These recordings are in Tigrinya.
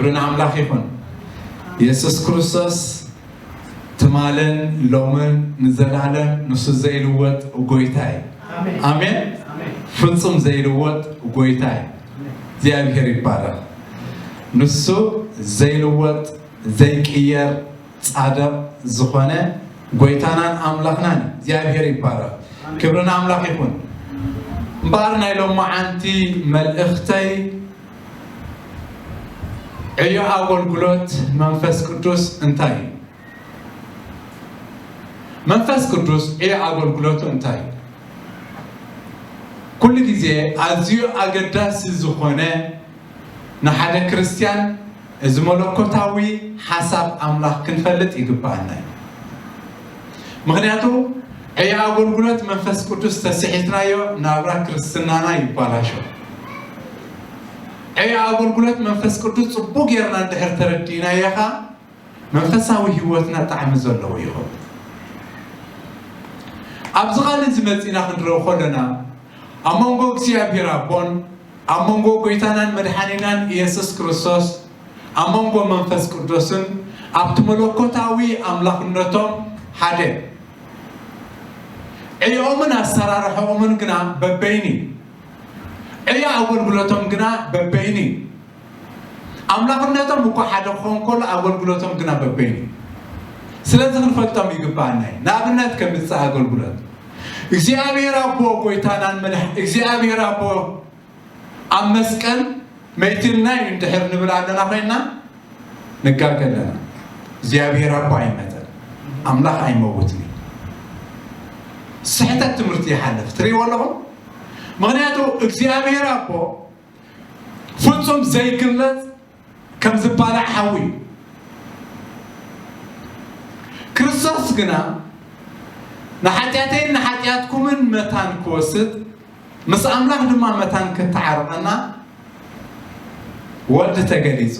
ክብሪ ንኣምላኽ ይኹን። የሱስ ክርስቶስ ትማልን ሎምን ንዘላለም ንሱ ዘይልወጥ ጎይታ እዩ። ኣሜን። ኣሜን። ኣሜን። ፍጹም ዘይልወጥ ጎይታ እዩ። እግዚኣብሔር ይባረኽ። ንሱ ዘይልወጥ ዘይቅየር ጻድቕ ዝኾነ ጎይታናን ኣምላኽናን እግዚኣብሔር ይባረኽ። ክብሪ ንኣምላኽ ይኹን። እምበኣር ናይ ሎማዓንቲ መልእኽተይ ዕዮ ኣገልግሎት መንፈስ ቅዱስ እንታይ እዩ? መንፈስ ቅዱስ ዕዮ ኣገልግሎቱ እንታይ እዩ? ኩሉ ግዜ ኣዝዩ ኣገዳሲ ዝኾነ ንሓደ ክርስትያን እዚ መለኮታዊ ሓሳብ ኣምላኽ ክንፈልጥ ይግብኣና እዩ። ምኽንያቱ ዕዮ ኣገልግሎት መንፈስ ቅዱስ ተስሒትናዮ ናብራ ክርስትናና ይባላሾ። ዕዮ ኣገልግሎት መንፈስ ቅዱስ ጽቡቅ ጌርና እንድሕር ተረዲእናዮ ኸኣ መንፈሳዊ ህይወትና ጣዕሚ ዘለዎ ይኸውን። ኣብዚ ቃል እዚ መጺና ክንረኦ ከለና ኣብ መንጎ እግዚኣብሔር ኣቦን ኣብ መንጎ ጎይታናን መድሓኒናን ኢየሱስ ክርስቶስ ኣብ መንጎ መንፈስ ቅዱስን ኣብቲ መለኮታዊ ኣምላኽነቶም ሓደ። ዕዮኦምን ኣሰራርሖኦምን ግና በበይኒ፣ ዕዮ ኣገልግሎቶም ግና በበይኒ። ኣምላኽነቶም እኳ ሓደ ክኸውን ከሎ ኣገልግሎቶም ግና በበይኑ። ስለዚ ክንፈልጦም ይግባኣና እዩ። ንኣብነት ከምጽእ ኣገልግሎት እግዚኣብሔር ኣቦ ጎይታናን መድሕ እግዚኣብሔር ኣቦ ኣብ መስቀል መይትልና እዩ እንድሕር ንብል ኣለና ኮይንና ንጋገ ኣለና። እግዚኣብሔር ኣቦ ኣይመተን፣ ኣምላኽ ኣይመውትን እዩ። ስሕተት ትምህርቲ ይሓልፍ ትርእይዎ ኣለኹም። ምኽንያቱ እግዚኣብሔር ኣቦ ፍጹም ዘይግለጽ ከም ዝባላዕ ሓዊ እዩ። ክርስቶስ ግና ንሓጢኣተይን ንሓጢኣትኩምን መታን ክወስድ ምስ ኣምላኽ ድማ መታን ክተዓርቐና ወልድ ተገሊጹ።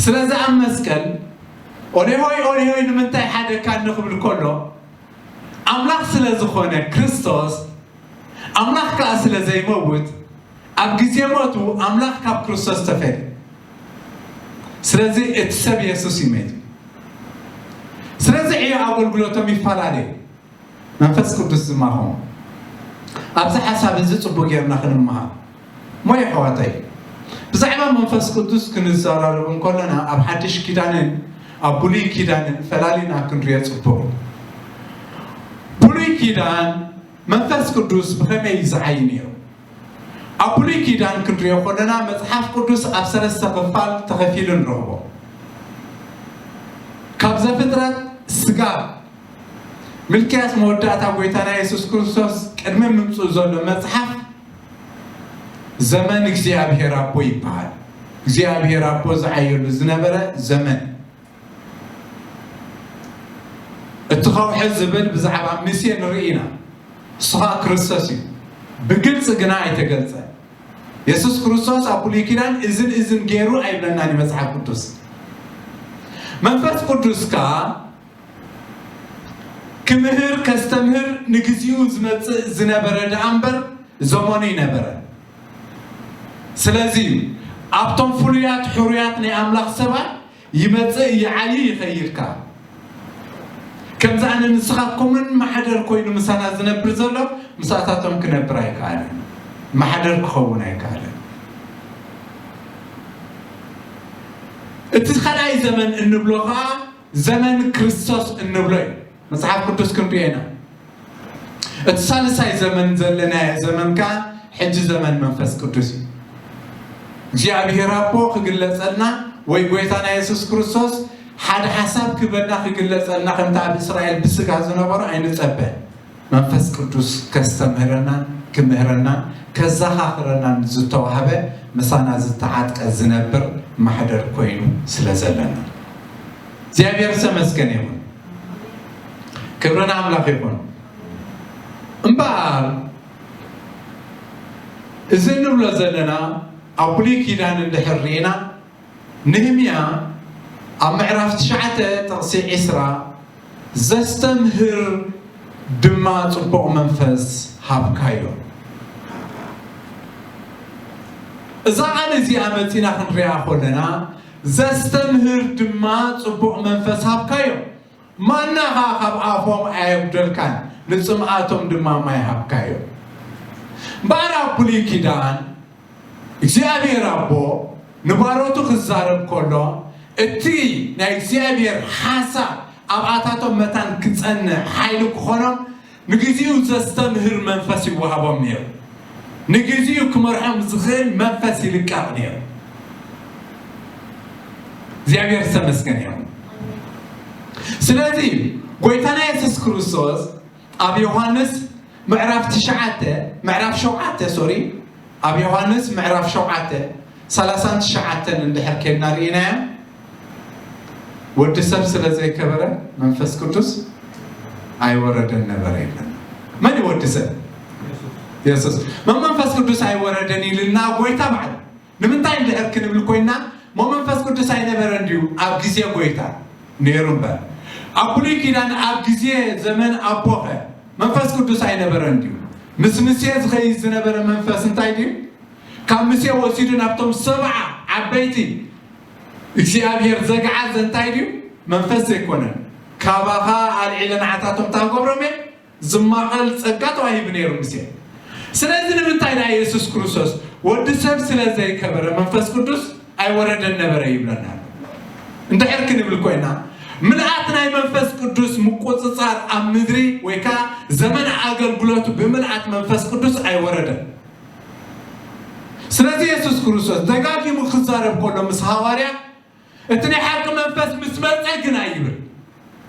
ስለዚ ኣብ መስቀል ኦሌሆይ ኦሌሆይ ንምንታይ ሓደካ ንኽብል ከሎ ኣምላኽ ስለ ዝኾነ ክርስቶስ ኣምላኽ ከኣ ስለ ዘይመውት ኣብ ግዜ ሞቱ ኣምላኽ ካብ ክርስቶስ ተፈልየ። ስለዚ እቲ ሰብ የሱስ እዩ መይቱ። ስለዚ ዕዮ ኣገልግሎቶም ይፈላለዩ። መንፈስ ቅዱስ ዝማኾም ኣብዚ ሓሳብ እዚ ጽቡቅ ጌርና ክንመሃር እሞ የሕዋተይ ብዛዕባ መንፈስ ቅዱስ ክንዘራረብ እንከለና ኣብ ሓድሽ ኪዳንን ኣብ ብሉይ ኪዳንን ፈላሊና ክንሪኦ ጽቡቅ እዩ። ብሉይ ኪዳን መንፈስ ቅዱስ ብኸመይ እዩ ዝዓይ ነይሩ? ኣብ ብሉይ ኪዳን ክንሪኦ ከለና መጽሓፍ ቅዱስ ኣብ ሰለስተ ክፋል ተኸፊሉ ንረኽቦ። ካብ ዘፍጥረት ስጋብ ሚልክያስ መወዳእታ ጎይታና የሱስ ክርስቶስ ቅድሚ ምምጽኡ ዘሎ መጽሓፍ ዘመን እግዚኣብሔር ኣቦ ይበሃል። እግዚኣብሔር ኣቦ ዝዓየሉ ዝነበረ ዘመን እቲ ከውሒ ዝብል ብዛዕባ ምሴ ንርኢ ኢና። እሱ ኸኣ ክርስቶስ እዩ። ብግልጺ ግና ኣይተገልጸን። የሱስ ክርስቶስ ኣብ ብሉይ ኪዳን እዝን እዝን ገይሩ ኣይብለናን እዩ መጽሓፍ ቅዱስ። መንፈስ ቅዱስ ከኣ ክምህር ከስተምህር ንግዚኡ ዝመጽእ ዝነበረ ደኣ እምበር ዘመኑ ይነበረ። ስለዚ ኣብቶም ፍሉያት ሕሩያት ናይ ኣምላኽ ሰባት ይመጽእ ይዓዪ ይኸይድ ከኣ። ከምዚ ኣነ ንስኻትኩምን ማሕደር ኮይኑ ምሳና ዝነብር ዘሎ ምሳታቶም ክነብር ኣይከኣለን። ማሕደር ክኸውን ኣይከኣለን። እቲ ካልኣይ ዘመን እንብሎ ከኣ ዘመን ክርስቶስ እንብሎ እዩ። መጽሓፍ ቅዱስ ክንሪኦ ኢና። እቲ ሳልሳይ ዘመን ዘለናዮ ዘመን ከኣ ሕጂ ዘመን መንፈስ ቅዱስ እዩ። እግዚኣብሔር ኣቦ ክግለጸልና ወይ ጎይታና የሱስ ክርስቶስ ሓደ ሓሳብ ክበና ክግለጸልና ከምቲ ኣብ እስራኤል ብስጋ ዝነበሩ ኣይንጸበ። መንፈስ ቅዱስ ከስተምህረናን ክምህረናን ከዘኻኽረናን ዝተዋህበ ምሳና ዝተዓጥቀ ዝነብር ማሕደር ኮይኑ ስለ ዘለና እግዚኣብሔር ዝተመስገነ ይኹን። ክብሪ ንኣምላኽ ይኹን። እምበኣር እዚ እንብሎ ዘለና ኣብ ብሉይ ኪዳን እንድሕር ርኢና ንህምያ ኣብ ምዕራፍ ትሽዓተ ጥቕሲ ዒስራ ዘስተምህር ድማ ጽቡቕ መንፈስ ሃብካዮ። እዛ ቃል እዚኣ መጺና ክንሪኣ ከለና፣ "ዘስተምህር ድማ ጽቡቕ መንፈስ ሃብካዮም፣ ማና ኸኣ ካብ ኣፎም ኣየጉደልካን፣ ንጽምኣቶም ድማ ማይ ሃብካዮም።" እምበኣር ኣብ ብሉይ ኪዳን እግዚኣብሔር ኣቦ ንባሮቱ ክዛረብ ከሎ፣ እቲ ናይ እግዚኣብሔር ሓሳብ ኣብኣታቶም መታን ክጸንዕ ሓይሊ ክኾኖም፣ ንግዜኡ ዘስተምህር መንፈስ ይወሃቦም ነይሩ። ንግዜኡ ክመርሖም ዝኽእል መንፈስ ይልቀቕ ነይሩ። እግዚኣብሔር ዝተመስገነ ይኹን። ስለዚ ጎይታና የሱስ ክርስቶስ ኣብ ዮሃንስ ምዕራፍ ትሽዓተ፣ ምዕራፍ ሸውዓተ፣ ሶሪ፣ ኣብ ዮሃንስ ምዕራፍ ሸውዓተ፣ ሰላሳን ትሽዓተን እንድሕር ኬድና ርኢናዮ፣ "ወዲ ሰብ ስለ ዘይከበረ መንፈስ ቅዱስ ኣይወረደን ነበረ" ይብለና። መን እዩ ወዲ ሰብ? የሱስ። "መን መንፈስ ቅዱስ ኣይወረደን?" ኢልና ጎይታ ባዕሉ። ንምንታይ እንድሕር ክንብል ኮይና፣ "እሞ መንፈስ ቅዱስ ኣይነበረን ድዩ ኣብ ግዜ ጎይታ?" ነይሩ እምበር። ኣብ ብሉይ ኪዳን ኣብ ግዜ ዘመን ኣቦኸ መንፈስ ቅዱስ ኣይነበረን ድዩ? ምስ ሙሴ ዝኸይድ ዝነበረ መንፈስ እንታይ ድዩ? ካብ ሙሴ ወሲዱ ናብቶም ሰብዓ ዓበይቲ እግዚኣብሔር ዘግዓዘ እንታይ ድዩ? መንፈስ ዘይኮነን? "ካባኻ ኣልዒለ ንዓታቶም እንታይ ክገብሮም እየ? ዝማቐል ጸጋ ተዋሂቡ ነይሩ ሙሴ።" ስለዚ ንምንታይ ደኣ የሱስ ክርስቶስ "ወዲ ሰብ ስለ ዘይከበረ መንፈስ ቅዱስ ኣይወረደን ነበረ" ይብለና ኣሎ? እንድሕር ክንብል ኮይና፣ ምልኣት ናይ መንፈስ ቅዱስ ምቁጽጻር ኣብ ምድሪ ወይ ከኣ ዘመን ኣገልግሎቱ ብምልኣት መንፈስ ቅዱስ ኣይወረደን። ስለዚ የሱስ ክርስቶስ ደጋጊሙ ክዛረብ ከሎ ምስ ሃዋርያ፣ "እቲ ናይ ሓቂ መንፈስ ምስ መጸ ግና" ይብል።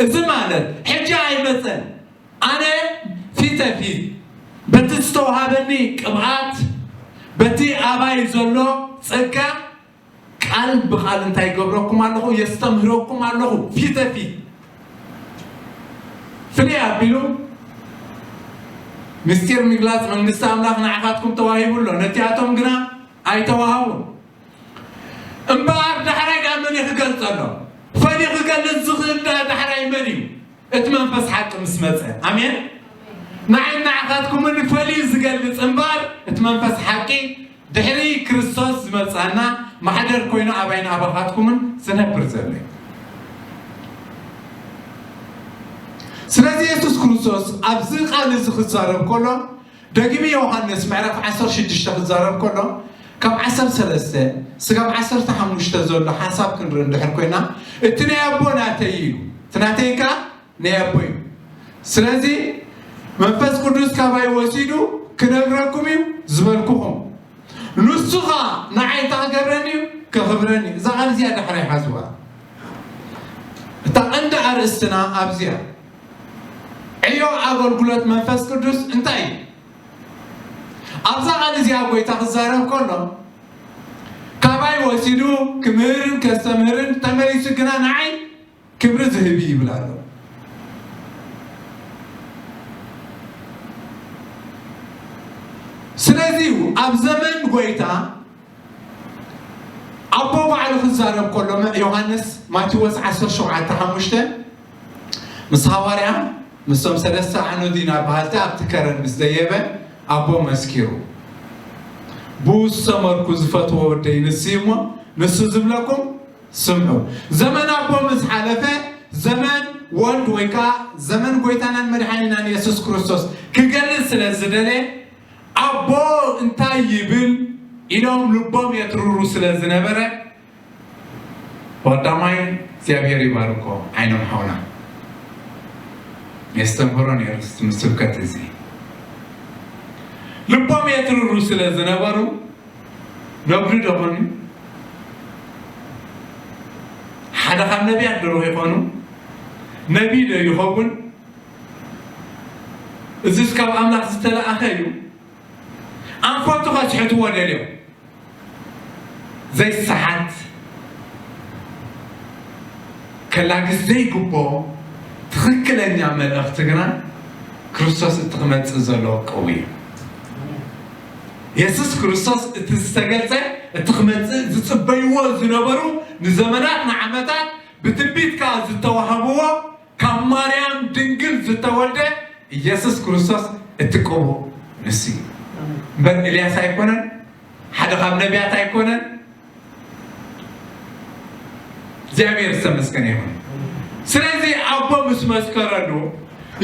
እዚ ማለት ሕጂ ኣይመጸን፣ ኣነ ፊተ ፊት በቲ ዝተዋሃበኒ ቅብኣት፣ በቲ ኣባይ ዘሎ ጸጋ ቃል ብቃል እንታይ ይገብረኩም ኣለኹ? የስተምህረኩም ኣለኹ ፊተ ፊት። ፍልይ ኣቢሉ ምስጢር ምግላጽ መንግስቲ ኣምላኽ ንዓኻትኩም ተዋሂቡ ኣሎ፣ ነቲኣቶም ግና ኣይተዋሃቡን። እምበኣር ዳሕራይ ደኣ መን እዩ ክገልጸሎም? ፈልዩ ክገልጽ ዝኽእል ደኣ ዳሕራይ መን እዩ? እቲ መንፈስ ሓቂ ምስ መጸ። ኣሜን። ንዓይ ንዓኻትኩምን ፈልዩ ዝገልጽ እምበኣር እቲ መንፈስ ሓቂ ድሕሪ ክርስቶስ ዝመጽኣና ማሕደር ኮይኑ ኣባይን ኣባኻትኩምን ዝነብር ዘሎ እዩ። ስለዚ የሱስ ክርስቶስ ኣብዚ ቃል እዚ ክዛረብ ከሎ፣ ደጊሙ ዮሃንስ ምዕራፍ ዓሰርተ ሽዱሽተ ክዛረብ ከሎ፣ ካብ ዓሰርተ ሰለስተ ስጋብ ዓሰርተ ሓሙሽተ ዘሎ ሓሳብ ክንርኢ እንድሕር ኮይና፣ እቲ ናይ ኣቦ ናተይ እዩ ኢሉ። እቲ ናተይ ከኣ ናይ ኣቦ እዩ። ስለዚ መንፈስ ቅዱስ ካባይ ወሲዱ ክነግረኩም እዩ ዝበልኩኹም። ንሱ ኸኣ ንዓይ እንታይ ክገብረኒ እዩ? ከኽብረኒ እዩ። እዛ ቃል እዚኣ ዳሕራይ ሓዝዋ። እታ ቀንዲ ኣርእስትና ኣብዚኣ። ዕዮ ኣገልግሎት መንፈስ ቅዱስ እንታይ እዩ? ኣብዛ ቃል እዚኣ ጎይታ ክዛረብ ከሎ፣ ካባይ ወሲዱ ክምህርን ከስተምህርን ተመሊሱ ግና ንዓይ ክብሪ ዝህብ እዩ ይብል ኣሎ። ስለዚ እዩ ኣብ ዘመን ጎይታ ኣቦ ባዕሉ ክዛረብ ከሎ፣ ዮሃንስ፣ ማቴዎስ ዓሰርተ ሸውዓተ ሓሙሽተ፣ ምስ ሃዋርያ፣ ምስቶም ሰለስተ ዓኖዲና በሃልቲ ኣብቲ ከረን ምስ ደየበ፣ ኣቦ መስኪሩ። "ብኡ ዝተመርኩ ዝፈትዎ ወደይ ንሱ እዩ እሞ፣ ንሱ ዝብለኩም ስምዑ።" ዘመን ኣቦ ምስ ሓለፈ፣ ዘመን ወልድ ወይ ከኣ ዘመን ጎይታናን መድሓኒናን የሱስ ክርስቶስ ክገልጽ ስለ ዝደለ፣ ኣቦ እንታይ ይብል ኢሎም ልቦም የትርሩ ስለ ዝነበረ፣ ቀዳማይ እግዚኣብሔር ይባርኮ ዓይኖም ሓውና። የስተምህሮ ነይሩ ስብከት እዚ። ልቦም የትርሩ ስለ ዝነበሩ፣ ነብሪ ዶ ኾን? ሓደ ካብ ነቢያት ዶ ይኾኑ? ነቢይ ዶ ይኸውን? እዚስ ካብ ኣምላኽ ዝተለኣኸ እዩ። ኣንፈቱ ከስሕትዎ ደልዮም። ዘይሰሓት፣ ከላግስ ዘይግብኦ ትኽክለኛ መልእኽቲ ግና ክርስቶስ እቲ ክመጽእ ዘሎ ቀዊ እዩ። የሱስ ክርስቶስ እቲ ዝተገልጸ፣ እቲ ክመጽእ ዝጽበይዎ ዝነበሩ፣ ንዘመናት ንዓመታት ብትንቢት ከኣ ዝተዋህብዎ፣ ካብ ማርያም ድንግል ዝተወልደ ኢየሱስ ክርስቶስ እቲ ቅቡእ ንሱ እዩ። እምበር ኤልያስ ኣይኮነን፣ ሓደ ካብ ነቢያት ኣይኮነን? እግዚኣብሔር ዝተመስገነ ይኹን። ስለዚ ኣቦ ምስ መስከረሉ፣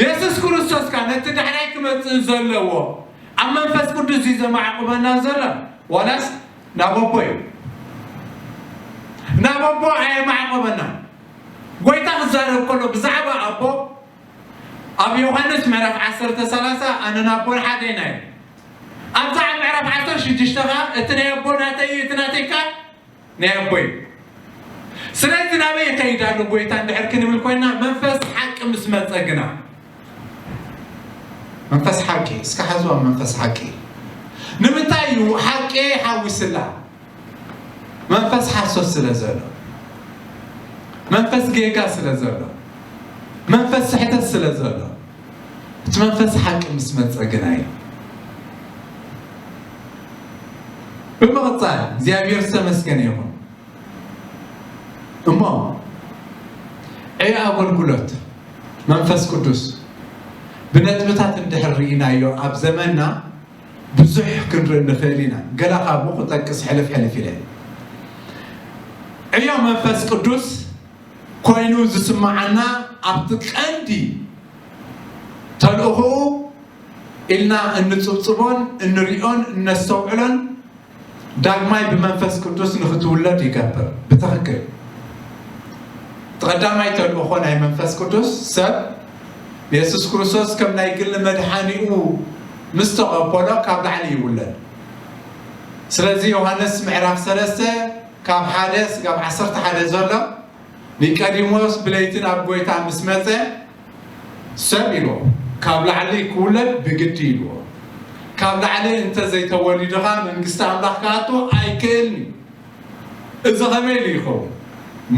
የሱስ ክርስቶስ ከኣ ነቲ ዳሕራይ ክመጽእ ዘለዎ ኣብ መንፈስ ቅዱስ እዩ ዘማዕቁበና ዘሎ፣ ዋላስ ናብ ኣቦ እዩ? ናብ ኣቦ ኣየማዕቆበና። ጎይታ ክዛረብ ከሎ ብዛዕባ ኣቦ ኣብ ዮሃንስ ምዕራፍ ዓሰርተ ሰላሳ ኣነን ኣቦን ሓደ ኢና እዩ። ኣብዛ ኣብ ምዕራፍ ዓሰርተ ሽዱሽተ ኸኣ እቲ ናይ ኣቦ ናተይ እዩ፣ እቲ ናተይ ከኣ ናይ ኣቦ እዩ። ስለዚ ናበይ ይኸይድ ኣሎ ጎይታ እንድሕር ክንብል ኮይና፣ መንፈስ ሓቂ ምስ መጸ ግና፣ መንፈስ ሓቂ፣ እስከ ሓዝዋ መንፈስ ሓቂ። ንምንታይ እዩ ሓቂ ሓዊስላ? መንፈስ ሓሶት ስለ ዘሎ፣ መንፈስ ጌጋ ስለ ዘሎ፣ መንፈስ ስሕተት ስለ ዘሎ፣ እቲ መንፈስ ሓቂ ምስ መጸ ግና እዩ። ብምቕጻል እግዚኣብሔር ዝተመስገነ ይኹን። እሞ ዕዮ ኣገልግሎት መንፈስ ቅዱስ ብነጥብታት እንድሕር ርኢናዮ ኣብ ዘመንና ብዙሕ ክንርኢ ንኽእል ኢና። ገላ ካብኡ ክጠቅስ ሕልፍ ሕልፍ ኢለ። ዕዮ መንፈስ ቅዱስ ኮይኑ ዝስምዓና ኣብቲ ቀንዲ ተልእኾኡ ኢልና እንጽብጽቦን እንሪኦን እነስተውዕሎን ዳግማይ ብመንፈስ ቅዱስ ንኽትውለድ ይገብር። ብትኽክል እቲ ቀዳማይ ተልእኾ ናይ መንፈስ ቅዱስ ሰብ ንየሱስ ክርስቶስ ከም ናይ ግሊ መድሓኒኡ ምስ ተቐበሎ ካብ ላዕሊ ይውለድ። ስለዚ ዮሃንስ ምዕራፍ ሰለስተ ካብ ሓደ ስጋብ ዓሰርተ ሓደ ዘሎ ኒቆዲሞስ ብለይቲ ናብ ጎይታ ምስ መጸ ሰብ ኢልዎ፣ ካብ ላዕሊ ክውለድ ብግዲ ኢልዎ። ካብ ላዕሊ እንተ ዘይተወሊድኻ መንግስቲ ኣምላኽ ክኣቱ ኣይክእልን እዩ። እዚ ኸመይ ኢሉ ይኸውን?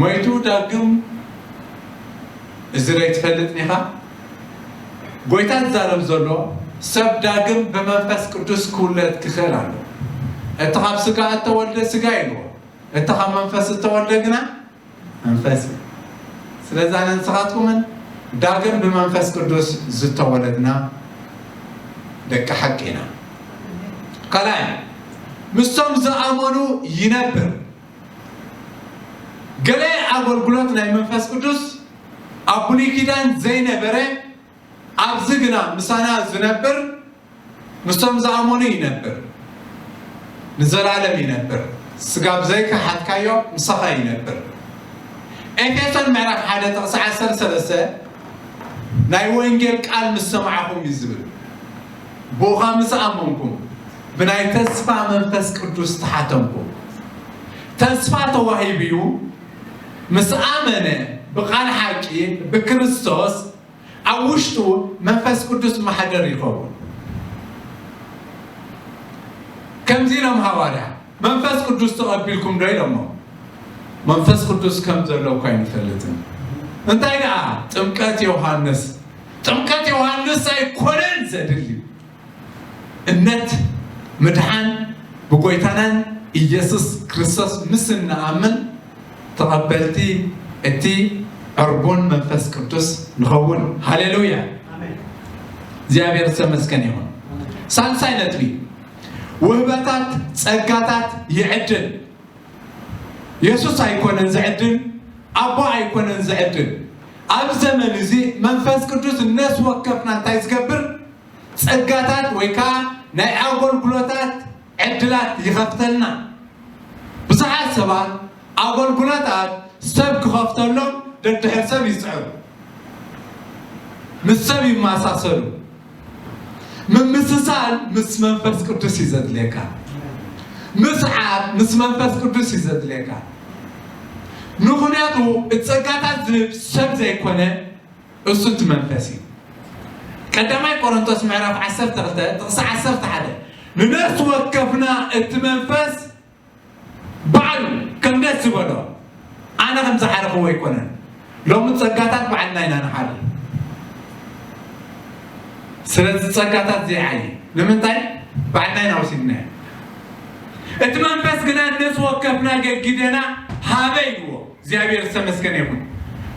ሞይቱ ዳግም እዚ ዶ ኣይትፈልጥን ኢኻ? ጎይታ ዝዛረብ ዘሎ ሰብ ዳግም ብመንፈስ ቅዱስ ክውለድ ክኽእል ኣሎ። እቲ ካብ ስጋ እተወልደ ስጋ ኢልዎ፣ እቲ ካብ መንፈስ እተወልደ ግና መንፈስ እዩ። ስለዚ ኣነ ንስኻትኩምን ዳግም ብመንፈስ ቅዱስ ዝተወለድና ደቂ ሓቂ ኢና። ካልኣይ፣ ምስቶም ዝኣመኑ ይነብር። ገለ ኣገልግሎት ናይ መንፈስ ቅዱስ ኣብ ብሉይ ኪዳን ዘይነበረ፣ ኣብዚ ግና ምሳና ዝነብር ምስቶም ዝኣመኑ ይነብር፣ ንዘላለም ይነብር። ስጋብ ዘይከሓድካዮ ምሳኻ ይነብር። ኤፌሶን ምዕራፍ ሓደ ጥቕሲ ዓሰርተ ሰለስተ ናይ ወንጌል ቃል ምስ ሰማዕኹም እዩ ዝብል። ብኡ ኸኣ ምስ ኣመንኩም ብናይ ተስፋ መንፈስ ቅዱስ ተሓተምኩም። ተስፋ ተዋሂቡ እዩ፣ ምስ ኣመነ ብቓል ሓቂ ብክርስቶስ ኣብ ውሽጡ መንፈስ ቅዱስ ማሕደር ይኸውን። ከምዚ ኢሎም ሃዋርያ፣ "መንፈስ ቅዱስ ተቐቢልኩም ዶ?" ኢሎሞ። መንፈስ ቅዱስ ከም ዘሎ እኳ ኣይንፈልጥን። እንታይ ደኣ? ጥምቀት ዮሃንስ፣ ጥምቀት ዮሃንስ ኣይኮነን ዘድሊ። እምነት ምድሓን ብጎይታናን ኢየሱስ ክርስቶስ ምስ እንኣምን ተቐበልቲ እቲ ዕርቡን መንፈስ ቅዱስ ንኸውን። ሃሌሉያ! ኣሜን። እግዚኣብሔር ዝተመስገነ ይኹን። ኣሜን። ሳልሳይ ነጥቢ፣ ውህበታት፣ ጸጋታት ይዕድል። የሱስ ኣይኮነን ዝዕድል፣ ኣቦ ኣይኮነን ዝዕድል። ኣብ ዘመን እዚ መንፈስ ቅዱስ ነፍሲ ወከፍና እንታይ ዝገብር? ጸጋታት ወይ ከኣ ናይ ኣገልግሎታት ዕድላት ይኸፍተልና። ብዙሓት ሰባት ኣገልግሎታት ሰብ ክኸፍተሎም ደድሕር ሰብ ይጽዕሩ፣ ምስ ሰብ ይመሳሰሉ። ምምስሳል ምስ መንፈስ ቅዱስ እዩ ዘድልየካ። ምስዓብ ምስ መንፈስ ቅዱስ እዩ ዘድልየካ። ምኽንያቱ እቲ ጸጋታት ዝህብ ሰብ ዘይኮነ፣ እሱ እቲ መንፈስ እዩ። ቀዳማይ ቆሮንቶስ ምዕራፍ ዓሰርተ ክልተ ጥቕሲ ዓሰርተ ሓደ፣ "ንነፍሲ ወከፍና እቲ መንፈስ ባዕሉ ከም ደስ ዝበሎ፣ ኣነ ከም ዝሓረኽዎ ኣይኮነን። ሎሚ ጸጋታት ባዕልና ኢና ንሓርኽ። ስለዚ ጸጋታት ዘይዓዪ ንምንታይ? ባዕልና ኢና ወሲድናዮ። እቲ መንፈስ ግና ነፍሲ ወከፍና ገጊደና ሃበ ኢልዎ። እግዚኣብሔር ዝተመስገነ ይኹን።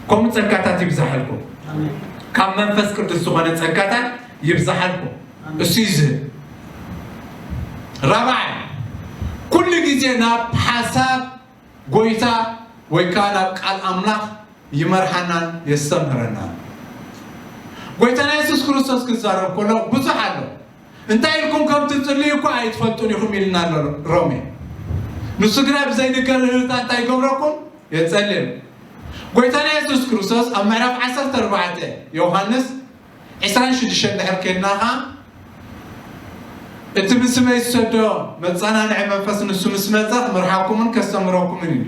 ከምኡ ጸጋታት ይብዛሓልኩም። ኣሜን። ካብ መንፈስ ቅዱስ ዝኾነ ጸጋታት ይብዛሓልኩም። ኣሜን። እሱ እዩ ዝህብ። ራብዓይ፣ ኩሉ ግዜ ናብ ሓሳብ ጎይታ ወይ ከዓ ናብ ቃል ኣምላኽ ይመርሓናን የስተምህረናን። ጎይታና የሱስ ክርስቶስ ክዛረብ ከሎ ብዙሕ ኣሎ። እንታይ ኢልኩም ከም ትጽልዩ እኳ ኣይትፈልጡን ኢኹም ኢልና ኣሎ ሮሜ። ንሱ ግና ብዘይንገር እልልታ እንታይ ይገብረኩም? የጸልየም። ጎይታና የሱስ ክርስቶስ ኣብ ምዕራፍ ዓሰርተ ኣርባዕተ ዮሃንስ ዕስራን ሽዱሽተን ድሕር ኬድና ኸዓ፣ እቲ ብስመይ ዝሰዶ መጸናንዒ መንፈስ ንሱ ምስ መጸ ክምርሓኩምን ከስተምረኩምን እዩ።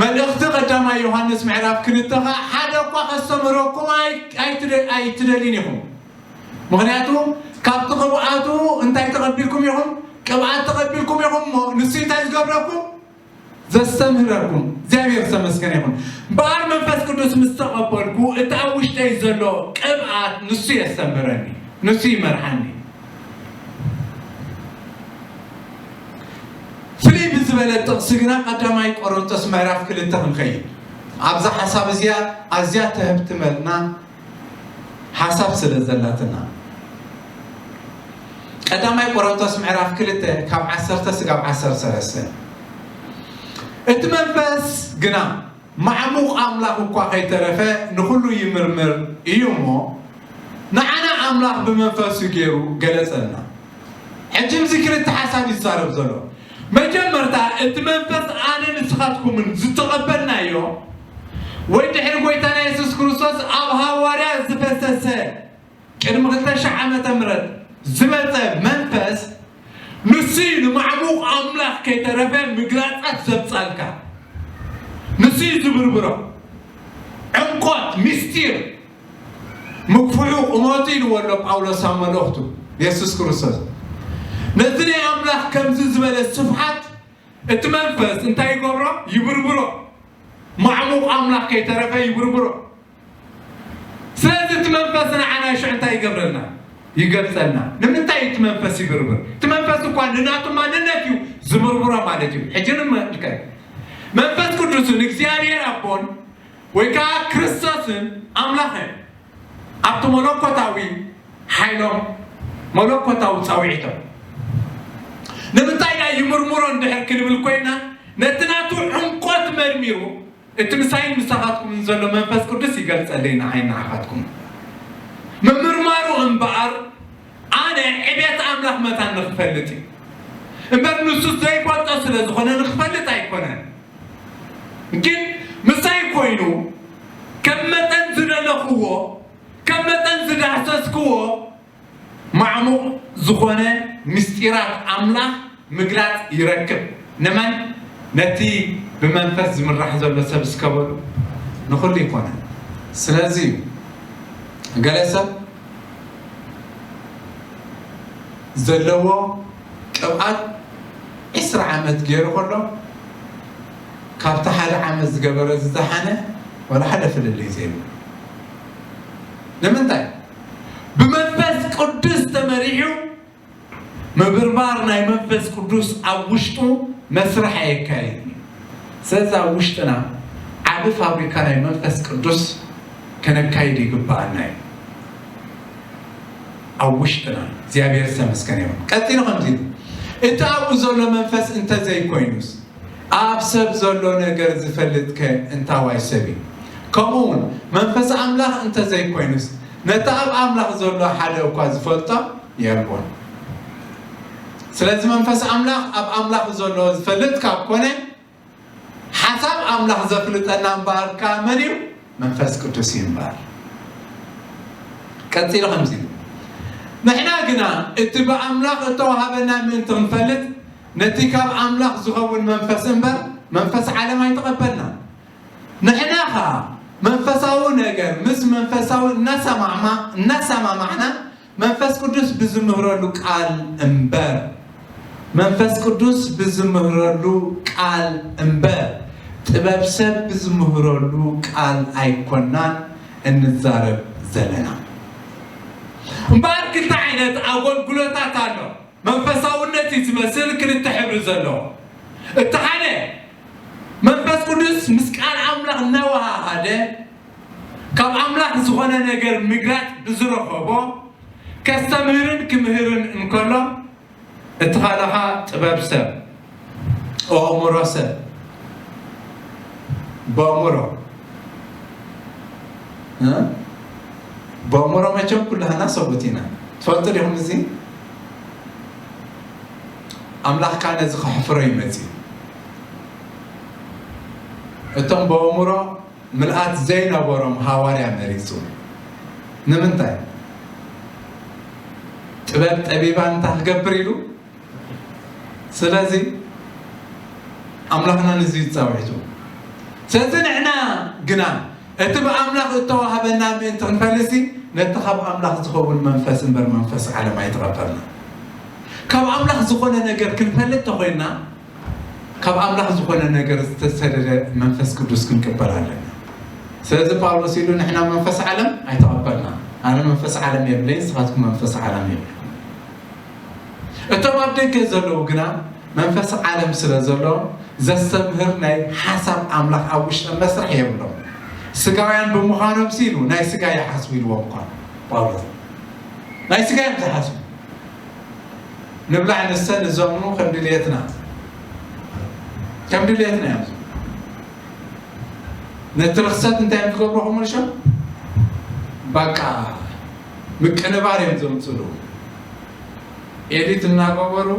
መልእኽቲ ቀዳማይ ዮሃንስ ምዕራፍ ክልተ ኸዓ ሓደ እኳ ከስተምረኩም ኣይ- ኣይትደ- ኣይትደልዩን ኢኹም። ምኽንያቱ ካብቲ ቅብኣቱ እንታይ ተቐቢልኩም ኢኹም? ቅብኣት ተቐቢልኩም ኢኹም እሞ ንሱ እንታይ ዝገብረኩም? ዘስተምህረኩም። እግዚኣብሔር ዝተመስገነ ይኹን። እምበኣር መንፈስ ቅዱስ ምስ ተቐበልኩ እቲ ኣብ ውሽጠይ ዘሎ ቅብኣት ንሱ የስተምህረኒ፣ ንሱ ይመርሓኒ። ፍልይ ብዝበለ ጥቕሲ ግና ቀዳማይ ቆሮንቶስ ምዕራፍ ክልተ ክንከይድ ኣብዛ ሓሳብ እዚኣ ኣዝያ ትህብ ትመልና ሓሳብ ስለ ዘላትና። ቀዳማይ ቆሮንቶስ ምዕራፍ ክልተ ካብ ዓሰርተ ስጋብ ዓሰርተ ሰለስተ። እቲ መንፈስ ግና ማዕሙቕ ኣምላኽ እኳ ከይተረፈ ንኹሉ ይምርምር እዩ እሞ፣ ንዓና ኣምላኽ ብመንፈሱ ገይሩ ገለጸልና። ሕጂ እዚ ክልተ ሓሳብ ይዛረብ ዘሎ። መጀመርታ እቲ መንፈስ ኣነ ንስኻትኩምን ዝተቐበልናዮ ወይ ድሕሪ ጎይታና የሱስ ክርስቶስ ኣብ ሃዋርያ ዝፈሰሰ ቅድሚ ክልተ ሺሕ ዓመተ ምህረት ዝመጸ መንፈስ ንሱ እዩ ንማዕሙቕ ኣምላኽ ከይተረፈ ምግላጻት ዘምጻልካ። ንሱ እዩ ዝብርብሮ። ዕምቆት፣ ምስጢር፣ ምግፍሑ፣ ቁመቱ ኢልዎ ኣሎ ጳውሎስ ኣብ መልእኽቱ የሱስ ክርስቶስ። ነዚ ናይ ኣምላኽ ከምዚ ዝበለ ስፍሓት እቲ መንፈስ እንታይ ይገብሮ? ይብርብሮ። ማዕሙቕ ኣምላኽ ከይተረፈ ይብርብሮ። ስለዚ እቲ መንፈስ ንዓና ሽዑ እንታይ ይገብረልና? ይገልጸልና። ንምንታይ እቲ መንፈስ ይብርብር? እቲ መንፈስ እኳ ንናቱ ማንነት እዩ ዝብርብሮ ማለት እዩ። ሕጂ ንምልከት። መንፈስ ቅዱስን እግዚኣብሔር ኣቦን ወይ ከዓ ክርስቶስን ኣምላኽን ኣብቲ መለኮታዊ ሓይሎም፣ መለኮታዊ ጻውዒቶም። ንምንታይ ደኣ ይምርምሮ እንድሕር ክንብል ኮይና፣ ነቲ ናቱ ዕምቆት መርሚሩ፣ እቲ ምሳይን ምሳኻትኩምን ዘሎ መንፈስ ቅዱስ ይገልጸለይ ንዓይን ንዓኻትኩም። ምምርማሩ እምበኣር፣ ኣነ ዕቤት ኣምላኽ መታን ንኽፈልጥ እዩ። እምበር ንሱ ዘይፈልጦ ስለ ዝኾነ ንኽፈልጥ ኣይኮነን። ግን ምሳይ ኮይኑ፣ ከም መጠን ዝደለኽዎ፣ ከም መጠን ዝዳህሰስክዎ፣ ማዕሙቕ ዝኾነ ምስጢራት ኣምላኽ ምግላጽ ይረክብ። ንመን? ነቲ ብመንፈስ ዝምራሕ ዘሎ ሰብ እስከ በሉ። ንኹሉ ይኮነ። ስለዚ ገለ ሰብ ዘለዎ ቅብኣት ዕስራ ዓመት ገይሩ ከሎ፣ ካብቲ ሓደ ዓመት ዝገበረ ዝደሓነ ዋላ ሓደ ፍልልይ ዘይብሉ። ንምንታይ? ብመንፈስ ቅዱስ ተመሪሑ ምብርባር ናይ መንፈስ ቅዱስ ኣብ ውሽጡ መስርሕ ኣየካይድን እዩ። ስለዚ ኣብ ውሽጥና ዓቢ ፋብሪካ ናይ መንፈስ ቅዱስ ከነካይድ ይግብኣና እዩ። ኣብ ውሽጥና እግዚኣብሔር ዝተመስገነ ይኹን። ቀጺሉ ከምዚ ኢሉ፣ እቲ ኣብኡ ዘሎ መንፈስ እንተዘይኮይኑስ፣ ኣብ ሰብ ዘሎ ነገር ዝፈልጥከ እንታዋይ ሰብ እዩ? ከምኡ እውን መንፈስ ኣምላኽ እንተዘይኮይኑስ፣ ነቲ ኣብ ኣምላኽ ዘሎ ሓደ እኳ ዝፈልጦ የልቦን። ስለዚ መንፈስ ኣምላኽ ኣብ ኣምላኽ ዘሎ ዝፈልጥ ካብ ኮነ፣ ሓሳብ ኣምላኽ ዘፍልጠና እምበኣር ከኣ መን እዩ? መንፈስ ቅዱስ እዩ እምበኣር። ቀጺሉ ከምዚ ኢሉ፣ ንሕና ግና እቲ ብኣምላኽ እተዋህበና ምእንቲ ክንፈልጥ፣ ነቲ ካብ ኣምላኽ ዝኸውን መንፈስ እምበር፣ መንፈስ ዓለም ኣይተቐበልናን። ንሕና ኸኣ መንፈሳዊ ነገር ምስ መንፈሳዊ እናሰማዕማ-፣ እናሰማማዕና፣ መንፈስ ቅዱስ ብዝምህረሉ ቃል እምበር፣ መንፈስ ቅዱስ ብዝምህረሉ ቃል እምበር፣ ጥበብ ሰብ ብዝምህረሉ ቃል ኣይኮናን እንዛረብ ዘለና። እምበኣር ክልተ ዓይነት ኣገልግሎታት ኣሎ። መንፈሳውነት እዩ ዝመስል ክልተ ሕብሪ ዘለዎ። እቲ ሓደ መንፈስ ቅዱስ ምስ ቃል ኣምላኽ እናወሃሃደ ካብ ኣምላኽ ዝኾነ ነገር ምግላጽ ብዝረኸቦ ከስተምህርን ክምህርን እንከሎ፣ እቲ ካልኻ ጥበብ ሰብ፣ ኣእምሮ ሰብ፣ በእምሮ፣ እ? በእምሮ መቸም ኩላህና ሰብኡት ኢና። ትፈልጡ ዲኹም እዚ? ኣምላኽ ከኣ ነዚ ከሕፍሮ እዩ መጺኡ። እቶም በእምሮ ምልኣት ዘይነበሮም ሃዋርያ መሪጹ። ንምንታይ? ጥበብ ጠቢባን እንታይ ክገብር ኢሉ? ስለዚ ኣምላኽና ነዚ ይጻውዒቱ። ስለዚ ንሕና ግና እቲ ብኣምላኽ እተዋህበና ምእንቲ ክንፈልሲ ነቲ ካብ ኣምላኽ ዝኸውን መንፈስ እምበር መንፈስ ዓለም ኣይተቐበልና። ካብ ኣምላኽ ዝኾነ ነገር ክንፈልጥ ተኾይንና ካብ ኣምላኽ ዝኾነ ነገር ዝተሰደደ መንፈስ ቅዱስ ክንቅበል ኣለና። ስለዚ ጳውሎስ ኢሉ ንሕና መንፈስ ዓለም ኣይተቐበልና። ኣነ መንፈስ ዓለም የብለይ፣ ንስኻትኩም መንፈስ ዓለም የብልኩም። እቶም ኣብ ደገ ዘለዉ ግና መንፈስ ዓለም ስለ ዘሎ ዘስተምህር ናይ ሓሳብ ኣምላኽ ኣብ ውሽጠ መስርሕ የብሎም። ስጋውያን ብምዃኖም ሲሉ ናይ ስጋ ይሓስቡ ኢልዎም እኳ ጳውሎስ ናይ ስጋ እዮም ዝሓስቡ። ንብላዕ ንሰ ንዘምኑ ከም ድልየትና ከም ድልየትና እዮም። ነቲ ርክሰት እንታይ እዮም ዝገብሩ ክምልሾም? በቃ ምቅንባር እዮም ዘምፅሉ። ኤዲት እናገበሩ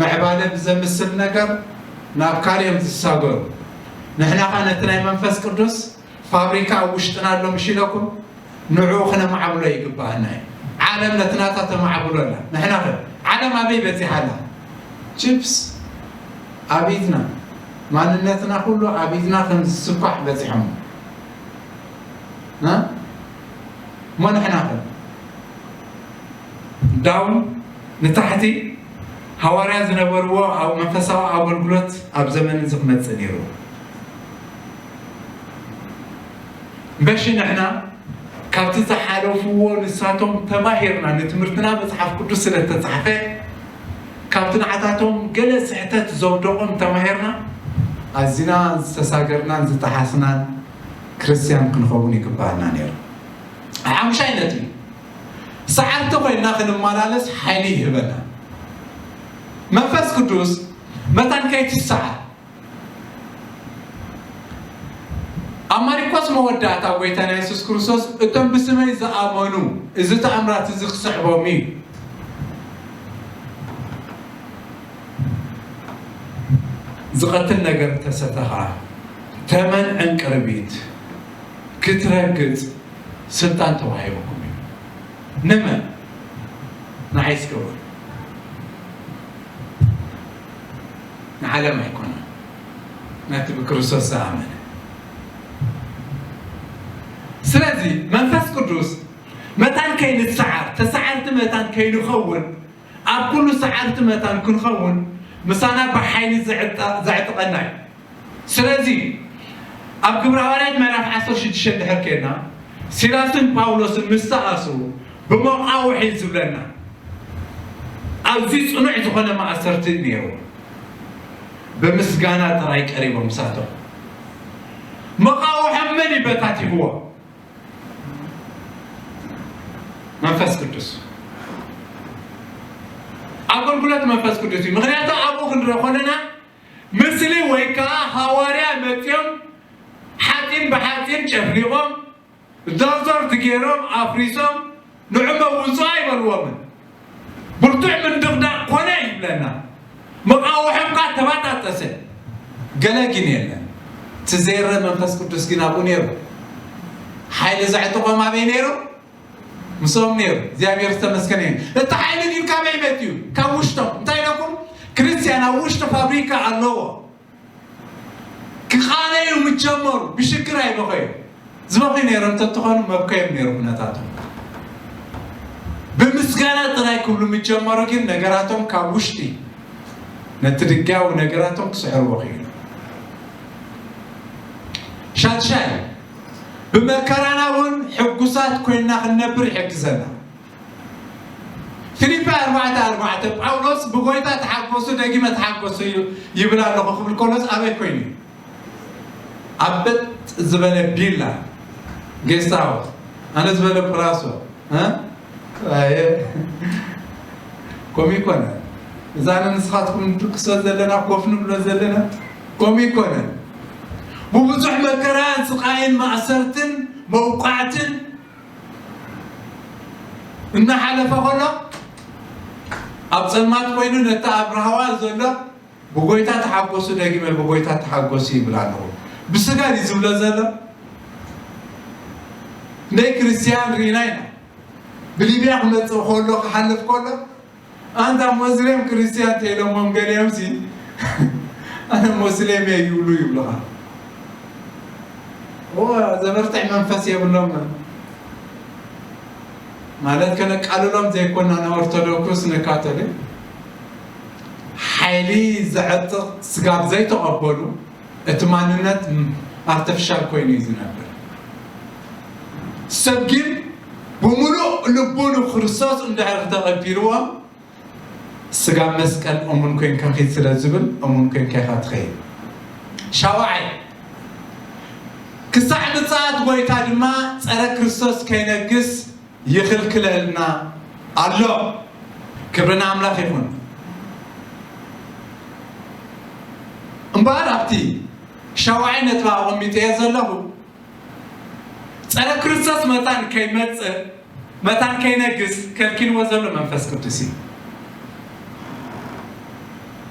ምዕባለ ብዘምስል ነገር ናብ ካልእ እዮም ዝሳገሩ። ንሕና ኸ ነቲ ናይ መንፈስ ቅዱስ ፋብሪካ ኣብ ውሽጥና ኣሎ ምሽ ኢለኩም ንዕኡ ክነማዕብሎ ይግባኣና እዩ። ዓለም ነቲ ናታ ተማዕብሎ ኣላ። ንሕና ኸ ዓለም ኣበይ በጺሓ ኣላ? ቺፕስ ኣብ ኢድና፣ ማንነትና ኩሉ ኣብ ኢድና ከም ዝስኳሕ በጺሖም። እ? እሞ ንሕና ኸ ዳውን ንታሕቲ ሃዋርያ ዝነበርዎ ኣብ መንፈሳዊ ኣገልግሎት ኣብ ዘመን እዚ ክመጽእ ነይሩ። በሺ ንሕና ካብቲ ዝሓለፍዎ ንሳቶም ተማሂርና ንትምህርትና መጽሓፍ ቅዱስ ስለ እተጻሕፈ ካብቲ ንዓታቶም ገለ ስሕተት ዘውደቖም ተማሂርና ኣዚና ዝተሳገርናን ዝተሓስናን ክርስትያን ክንኸውን ይግባኣና ነይሩ። ሓሙሻይ ነጥቢ፣ ሰዓርቲ ኮይንና ክንመላለስ ሓይሊ ይህበና። መንፈስ ቅዱስ መታን ከይትሰዓር ኣብ ማሪቆስ መወዳእታ ጎይታና የሱስ ክርስቶስ እቶም ብስመይ ዝኣመኑ እዚ ተኣምራት እዚ ክስዕቦም እዩ። ዝቐትል ነገር ተሰተ ኸዓ ተመን ዕንቅርቢት ክትረግጽ ስልጣን ተዋሂቡኩም እዩ። ንመን? ንዓይ እስከ በሉ። ንዓለም ኣይኮነን፣ ነቲ ብክርስቶስ ዝኣመነ። ስለዚ መንፈስ ቅዱስ መታን ከይንሰዓር፣ ተሰዓርቲ መታን ከይንኸውን፣ ኣብ ኩሉ ሰዓርቲ መታን ክንኸውን ምሳና ብሓይሊ ዘዕጠ- ዘዕጥቀና እዩ። ስለዚ ኣብ ግብረ ሃዋርያት ምዕራፍ ዓሰርተ ሽዱሽተ ድሕር ከድና ሲላስን ጳውሎስን ምስ ተኣስሩ ብመቃውሒ ዝብለና ኣዝዩ ጽኑዕ ዝኾነ ማእሰርቲ ነይሩ። ብምስጋና ጥራይ ቀሪቦም ምሳቶም መቃውሖም መን ይበታቲኽዎ? መንፈስ ቅዱስ። ኣገልግሎት መንፈስ ቅዱስ እዩ። ምክንያቱ ኣብኡ ክንረኾ ኣለና። ምስሊ ወይ ከዓ ሃዋርያ መፂኦም ሓፂን ብሓፂን ጨፍሊቖም ዶርዞር ትገይሮም ኣፍሪሶም ንዑ መውፅኦ ኣይበልዎምን። ብርቱዕ ምንድቕዳቕ ኮነ ይብለና። መቃወሖም ከዓ ተባጣጠሰ። ገለ ግን የለን። እቲ ዘይረ መንፈስ ቅዱስ ግን ኣብኡ ነይሩ። ሓይሊ ዘዕጥቖም ኣበይ ነይሩ? ምስኦም ነይሩ። እግዚኣብሔር ዝተመስገነ እዩ። እቲ ሓይሊ ግን ካበይ መፅኡ? ካብ ውሽጦም። እንታይ ኢለኩም? ክርስቲያን ኣብ ውሽጡ ፋብሪካ ኣለዎ። ክቓለዩ ምስ ጀመሩ ብሽግር ኣይበኸዩ። ዝበኺ ነይሮም እንተትኾኑ መብከዮም ነይሩ ኩነታቶም። ብምስጋና ጥራይ ክብሉ ምስ ጀመሩ ግን ነገራቶም ካብ ውሽጢ ነቲ ድጋዊ ነገራቶም ክስዕርዎ ክኢሉ። ሻድሻይ፣ ብመከራና እውን ሕጉሳት ኮይንና ክንነብር ይሕግዘና። ፊልጳ ኣርባዕተ ኣርባዕተ ጳውሎስ ብጎይታ ተሓጎሱ ደጊመ ተሓጎሱ ይብል ኣለኹ ክብል ከሎስ ኣበይ ኮይኑ እዩ? ኣብ በጥ ዝበለ ቢላ ጌስት ሃውስ ኣነ ዝበለ ፕራሶ እ ኣየ ኮሚ ኮነ እዛ ንስኻትኩም ንድቅሶ ዘለና፣ ኮፍ ንብሎ ዘለና፣ ከምኡ ይኮነን። ብብዙሕ መከራን ስቓይን ማእሰርትን መውቃዕትን እናሓለፈ ከሎ፣ ኣብ ጸልማት ኮይኑ ነቲ ኣብ ራህዋ ዘሎ፣ "ብጎይታ ተሓጎሱ፣ ደጊመ ብጎይታ ተሓጎሱ" ይብል ኣለኹ። ብስጋ ድዩ ዝብሎ ዘሎ? እንደይ ክርስቲያን ርኢና ኢና። ብሊብያ ክመጽእ ከሎ፣ ክሓልፍ ከሎ፣ "ኣንታ ሞስሌም ክርስቲያን" ተይሎሞም ገሊኦም ሲ፣ "ኣነ ሞስሌም እየ" ይብሉ ይብሉኻ። እወ፣ ዘበርትዕ መንፈስ የብሎም። ማለት ከነቃልሎም ዘይኮና ንኦርቶዶክስ ንካቶሊክ ሓይሊ ዘዕጥቕ ስጋብ ዘይተቐበሉ እቲ ማንነት ኣርቲፊሻል ኮይኑ እዩ ዝነብር። ሰብ ግን ብምሉእ ልቡ ንክርስቶስ እንድሕር ተቐቢልዎ ስጋብ መስቀል እሙን ኮይንካ ኪድ ስለ ዝብል እሙን ኮይንካ ኢኻ ትኸይድ። ሻውዓይ፣ ክሳዕ ምጽኣት ጎይታ ድማ ጸረ ክርስቶስ ከይነግስ ይኽልክለልና ኣሎ። ክብሪ ንኣምላኽ ይኹን። እምበኣር ኣብቲ ሻውዓይ ነጥቢ ኣቐሚጠዮ ዘለኹ፣ ጸረ ክርስቶስ መታን ከይመጽእ፣ መታን ከይነግስ ከልኪልዎ ዘሎ መንፈስ ቅዱስ እዩ።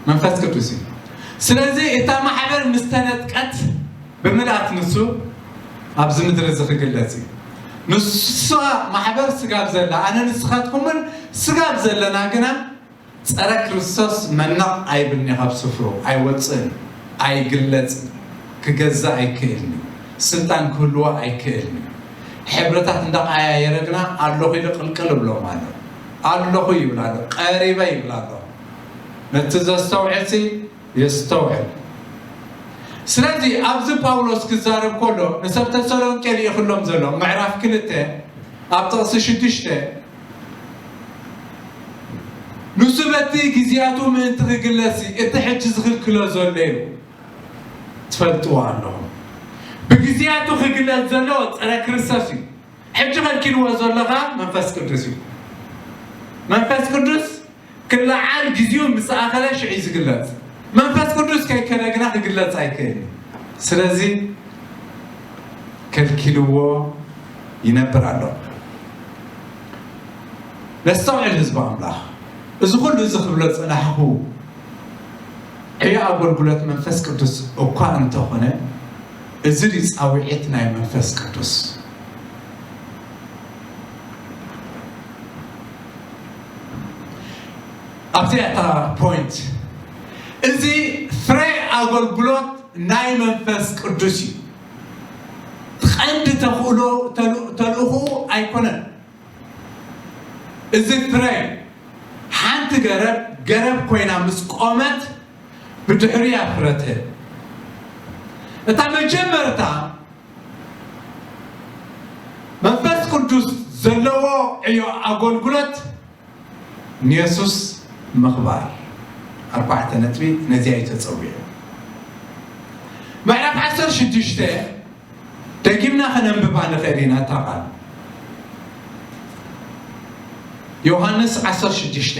መንፈስ ቅዱስ እዩ። ስለዚ እታ ማሕበር ምስ ተነጥቀት ብምልኣት ንሱ ኣብዚ ምድሪ እዚ ክግለጽ እዩ። ንሳ ማሕበር ስጋብ ዘላ፣ ኣነ ንስኻትኩምን ስጋብ ዘለና ግና ጸረ ክርስቶስ መነቕ ኣይብልኒ፣ ካብ ስፍሩ ኣይወጽእን፣ ኣይግለጽን፣ ክገዝእ ኣይክእልኒ፣ ስልጣን ክህልዎ ኣይክእልኒ። ሕብርታት እንዳቀያየረ ግና ኣለኹ ኢሉ ቅልቅል እብሎም ኣሎ። ኣለኹ ይብል ኣሎ፣ ቀሪበ ይብል ኣሎ። ነቲ ዘስተውዕልሲ የስተውዕል። ስለዚ ኣብዚ ጳውሎስ ክዛረብ ከሎ ንሰብ ተሰሎንቄ ልኢኽሎም ዘሎ ምዕራፍ ክልተ ኣብ ጥቕሲ ሽዱሽተ፣ ንሱ በቲ ግዜያቱ ምእንቲ ክግለጽ እቲ ሕጂ ዝኽልክሎ ዘሎ እዩ። ትፈልጥዎ ኣለኹም። ብግዜያቱ ክግለጽ ዘሎ ጸረ ክርስቶስ እዩ። ሕጂ ከልኪልዎ ዘለኻ መንፈስ ቅዱስ እዩ። መንፈስ ቅዱስ ክለዓል ግዜኡ ምስ ኣኸለ ሽዑ እዩ ዝግለጽ። መንፈስ ቅዱስ ከይከደ ግና ክግለጽ ኣይክእልን። ስለዚ ከልኪልዎ ይነብር ኣሎ። ነስተውዕል ህዝቢ ኣምላኽ። እዚ ኩሉ እዚ ክብሎ ዝጸናሕኹ ዕዮ ኣገልግሎት መንፈስ ቅዱስ እኳ እንተኾነ፣ እዚ ድዩ ጻውዒት ናይ መንፈስ ቅዱስ? ኣብዚኣ እታ ፖይንት፣ እዚ ፍረ ኣገልግሎት ናይ መንፈስ ቅዱስ እዩ። ቀንዲ ተኽእሎ ተል-፣ ተልእኾኡ ኣይኮነን። እዚ ፍረ፣ ሓንቲ ገረብ፣ ገረብ ኮይና ምስ ቆመት ብድሕሪኣ ፍረ ትህብ። እታ መጀመርታ መንፈስ ቅዱስ ዘለዎ ዕዮ ኣገልግሎት ንየሱስ ምኽባር። ኣርባዕተ ነጥቢ ነዚኣ እዩ ተጸዊዑ። ምዕራፍ ዓሰርተ ሽዱሽተ ደጊምና ከነንብባ ንኽእል ኢና እታ ቃል። ዮሃንስ ዓሰርተ ሽዱሽተ።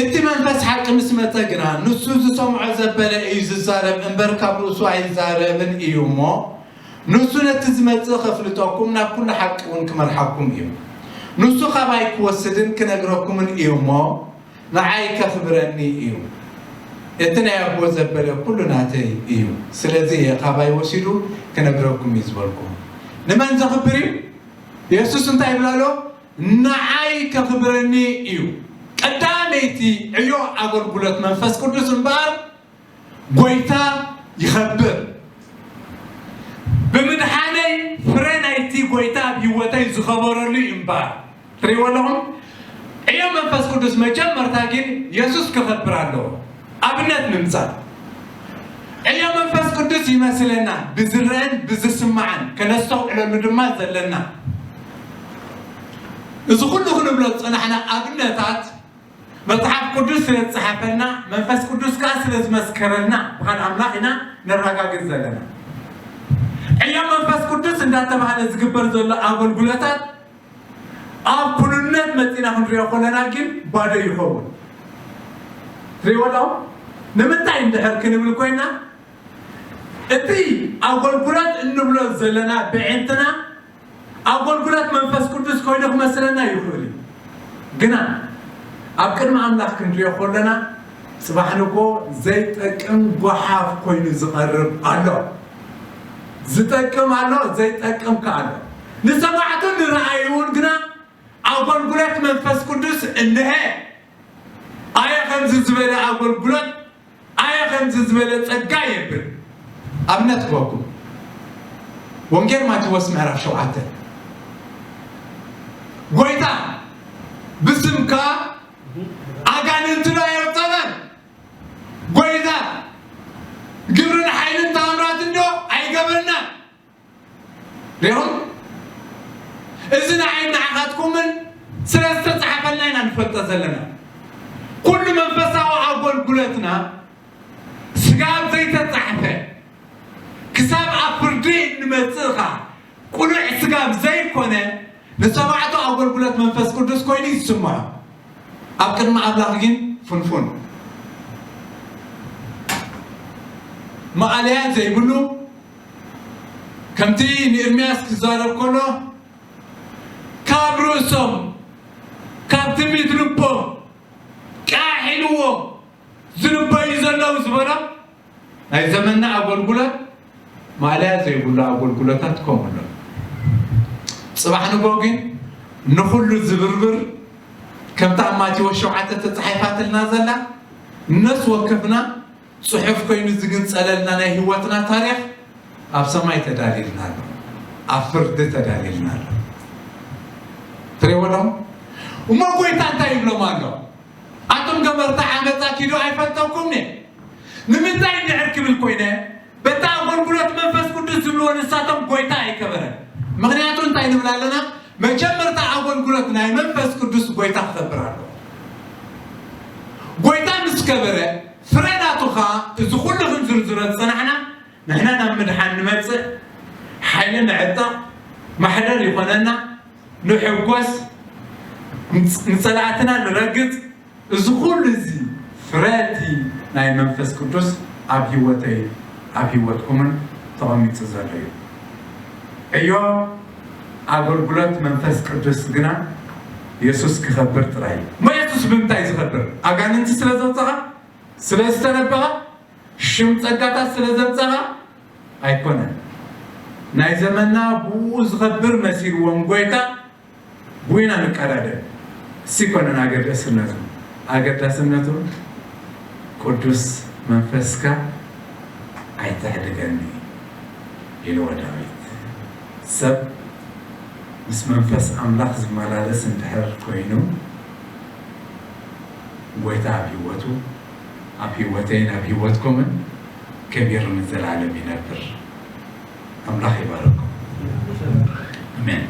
እቲ መንፈስ ሓቂ ምስ መጸ ግና፣ ንሱ ዝሰምዖ ዘበለ እዩ ዝዛረብ እምበር፣ ካብ ርእሱ ኣይዛረብን እዩ እሞ፣ ንሱ ነቲ ዝመጽእ ከፍልጠኩም፣ ናብ ኩሉ ሓቂ እውን ክመርሓኩም እዩ። ንሱ ካባይ ክወስድን ክነግረኩምን እዩ እሞ፣ ንዓይ ከኽብረኒ እዩ። እቲ ናይ ኣቦ ዘበለ ኩሉ ናተይ እዩ። ስለዚ እየ ካባይ ወሲዱ ክነግረኩም እዩ ዝበልኩም። ንመን ዘኽብር እዩ? የሱስ እንታይ ይብል ኣሎ? ንዓይ ከኽብረኒ እዩ። ቀዳመይቲ ዕዮ ኣገልግሎት መንፈስ ቅዱስ እምበኣር፣ ጎይታ ይኸብር። ብምድሓነይ ፍረ ናይቲ ጎይታ ኣብ ህይወተይ ዝኸበረሉ እዩ እምበኣር። ትሪእዎ ኣለኹም? ዕዮ መንፈስ ቅዱስ መጀመርታ ግን የሱስ ክኸብር ኣለዎ። ኣብነት ንምጻእ፣ ዕዮ መንፈስ ቅዱስ ይመስለና ብዝረአን ብዝስማዕን ከነስተውዕለሉ ድማ ዘለና። እዚ ኩሉ ክንብሎ ዝጸናሕና ኣብነታት መጽሓፍ ቅዱስ ስለ ዝጸሓፈልና፣ መንፈስ ቅዱስ ከኣ ስለ ዝመስከረልና፣ ብቓል ኣምላኽ ኢና ነረጋግጽ ዘለና። ዕዮ መንፈስ ቅዱስ እንዳተባህለ ዝግበር ዘሎ ኣገልግሎታት ኣብ ኩንነት መፂና ክንሪኦ ከለና ግን ባዶ ይኸውን። ትሪእዎ ኣለኹም? ንምንታይ እንድሕር ክንብል ኮይና፣ እቲ ኣገልግሎት እንብሎ ዘለና ብዕንትና ኣገልግሎት መንፈስ ቅዱስ ኮይኑ ክመስለና ይኽእል እዩ። ግና ኣብ ቅድሚ ኣምላኽ ክንሪኦ ከለና፣ ጽባሕ ንግሆ ዘይጠቅም ጓሓፍ ኮይኑ ዝቐርብ ኣሎ። ዝጠቅም ኣሎ፣ ዘይጠቅም ከኣ ኣሎ። ንሰማዕቱ ንረኣዩ እውን ግና ኣገልግሎት መንፈስ ቅዱስ እንሀ። ኣየ ከምዚ ዝበለ ኣገልግሎት፣ ኣየ ከምዚ ዝበለ ጸጋ የብል። ኣብነት ክበኩም፣ ወንጌል ማቴዎስ ምዕራፍ ሸውዓተ፣ ጎይታ ብስምካ ኣጋንንቲ ዶ ኣየውጸናን? ጎይታ ግብርን ሓይልን ተኣምራትን ዶ ኣይገበርናን? ሪኹም? እዚ ንዓይ ንዓኻትኩምን ስለ ዝተጻሕፈልና ኢና ንፈልጦ ዘለና። ኩሉ መንፈሳዊ ኣገልግሎትና ስጋብ ዘይተጻሕፈ፣ ክሳብ ኣብ ፍርዲ እንመጽእ ኸኣ፣ ቅሉዕ ስጋብ ዘይኮነ፣ ንሰማዕቱ ኣገልግሎት መንፈስ ቅዱስ ኮይኑ ይስምዖ። ኣብ ቅድሚ ኣምላኽ ግን ፍንፉን፣ ማእለያ ዘይብሉ፣ ከምቲ ንኤርምያስ ክዛረብ ከሎ፣ ካብ ርእሶም፣ ካብ ትምኒት ልቦም ቃሕ ኢልዎ ዝልበዩ ዘለዉ ዝበሎ ናይ ዘመንና ኣገልግሎት ማእለያ ዘይብሉ ኣገልግሎታት ከምኡ ኣሎ። ጽባሕ ንግሆ ግን ንኹሉ ዝብርብር፣ ከምታ ኣብ ማቴዎስ ሸውዓተ ተጻሒፋትልና ዘላ፣ ነፍሲ ወከፍና ጽሑፍ ኮይኑ ዝግንጸለልና ናይ ህይወትና ታሪኽ ኣብ ሰማይ ተዳልዩልና ኣሎ፣ ኣብ ፍርዲ ተዳልዩልና ኣሎ። ትሪእዎ ዶ? እሞ ጎይታ እንታይ ይብሎም ኣሎ? ኣቱም ገበርቲ ዓመጻ ኪዱ ኣይፈልጠኩምን እየ። ንምንታይ እንድሕር ክብል ኮይነ፣ በታ ኣገልግሎት መንፈስ ቅዱስ ዝብልዎ ንሳቶም ጎይታ ኣይከበረን። ምኽንያቱ እንታይ ንብል ኣለና? መጀመርታ ኣገልግሎት ናይ መንፈስ ቅዱስ ጎይታ ክኸብር ኣለዎ። ጎይታ ምስ ከበረ፣ ፍረ ናቱ ኸኣ እዚ ኩሉ ክንዝርዝሮ ዝጸናሕና፣ ንሕና ናብ ምድሓን ንመጽእ፣ ሓይሊ ንዕጠቕ፣ ማሕደር ይኾነና፣ ንሕጎስ፣ ንጽ-፣ ንጸላእትና ንረግጽ። እዚ ኩሉ እዚ ፍረ እቲ ናይ መንፈስ ቅዱስ ኣብ ህይወተይ፣ ኣብ ህይወትኩምን ተቐሚጡ ዘሎ እዩ። ዕዮ ኣገልግሎት መንፈስ ቅዱስ ግና የሱስ ክኸብር ጥራይ እዩ። እሞ የሱስ ብምንታይ ዝኸብር? ኣጋንንቲ ስለ ዘውጸኻ? ስለ ዝተነበኻ? ሽም ጸጋታት ስለ ዘምጸኻ? ኣይኮነን። ናይ ዘመንና ብኡ ዝኸብር መሲልዎም ጎይታ ብኡ ኢና ንቀዳደም። እሱ ኣይኮነን ኣገዳስነቱ። ኣገዳስነቱ ቅዱስ መንፈስካ ኣይተሕድገኒ ኢልዎ ዳዊት። ሰብ ምስ መንፈስ ኣምላኽ ዝመላለስ እንድሕር ኮይኑ፣ ጎይታ ኣብ ህይወቱ፣ ኣብ ህይወተይን ኣብ ህይወትኩምን ከቢሩ ንዘለኣለም ይነብር። ኣምላኽ ይባርኩም። ኣሜን።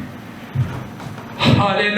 ሃሌሉያ።